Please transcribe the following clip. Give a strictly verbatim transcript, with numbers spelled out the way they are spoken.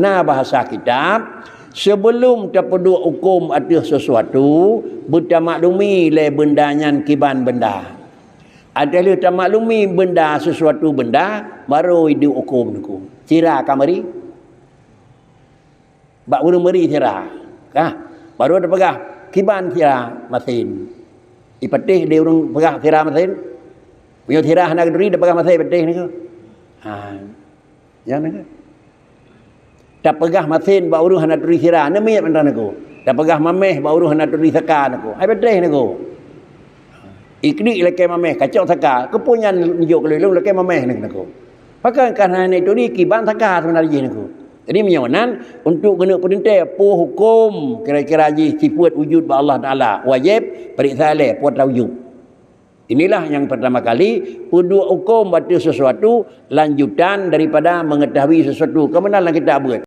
Na bahasa kitab, sebelum tapeuduek huköm ateueh sesuatu, beutamaklumi lé beunda nyan kiban beunda. Ateueh lheueh tamaklumi beunda sesuatu beunda, baru iduek huköm niko. Sira ka meuri? Bak ureuëng meuri sira. Ka? Baru tapeugah, kiban sira masin. Ipatéh lé ureuëng peugah sira masin. Meunyoe sira hana geuturi, tapeugah masin patéh niko. Ha. Nyan niko. Tapeugah masin bak ureuëng hana turi sira, neumiet mantong niko. Tapeugah mameh bak ureuëng hana turi saka niko. Hai patéh niko. Iklik lakée mameh, kacok saka, keupeue nyan jok keu lôn lakée mameh niko. Pakon ka hana turi kiban saka seubeuna jih niko. Jadi meunyoe nan, untuk keuneuk peuteuntée peue huköm kira-kira jih sifeuet wujud bak Allah Taala, wajéb peuriksa lé peue atra wujud. Inilah nyang pertama kali peuduek huköm ateueh sesuatu lanjutan daripada mengetahui sesuatu. Ka meunan lam kitab beuet.